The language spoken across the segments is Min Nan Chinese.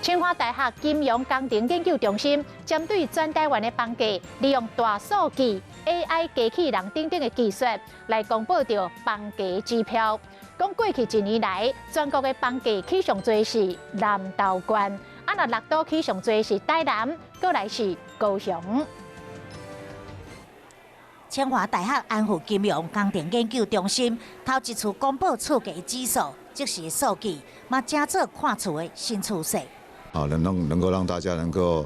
清華大學金融工程研究中心針對全台灣的房價，利用大數據、AI 機器人等等的技術來公布著房價指標。講過去一年來，全國的房價起上濟是南投縣，啊若六都起上濟是台南，閣來是高雄。清華大學安富金融工程研究中心頭一次公布厝價指數，即時數據嘛成做看厝的新趨勢。啊，能夠讓大家能夠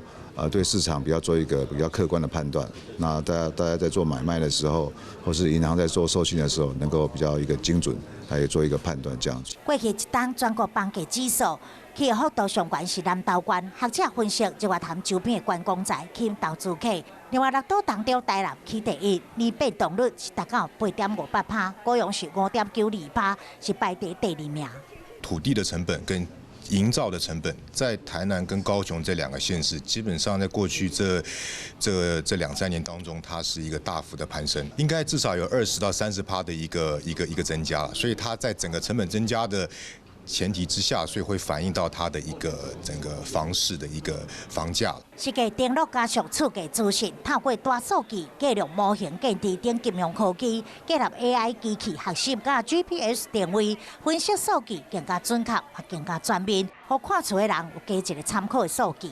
對市場比較做一個比較客觀的判斷。那大家在做買賣的時候，或是銀行在做授信的時候，能夠比較一個精準，來做一個判斷，這樣子。過去一冬全國房價指數起的幅度上懸是南投縣，學者分析日月潭周邊的觀光財吸引投資客。另外六都當中台南起第一，年變動率是達到8.58%，高雄是5.92%，是排佇第二名。土地的成本跟營造的成本，在台南跟高雄這兩個縣市，基本上在過去這兩三年當中，它是一個大幅的攀升，應該至少有20到30%的一個增加了。所以它在整個成本增加的前提之下，所以會反映到它的一個整個房市的一個房價。實際登錄加速厝價資訊，透過大數據、計量模型建置等金融科技，結合 AI 機器學習佮 GPS 定位，分析數據更加準確，也更加全面，予看厝的人有加一個參考的數據。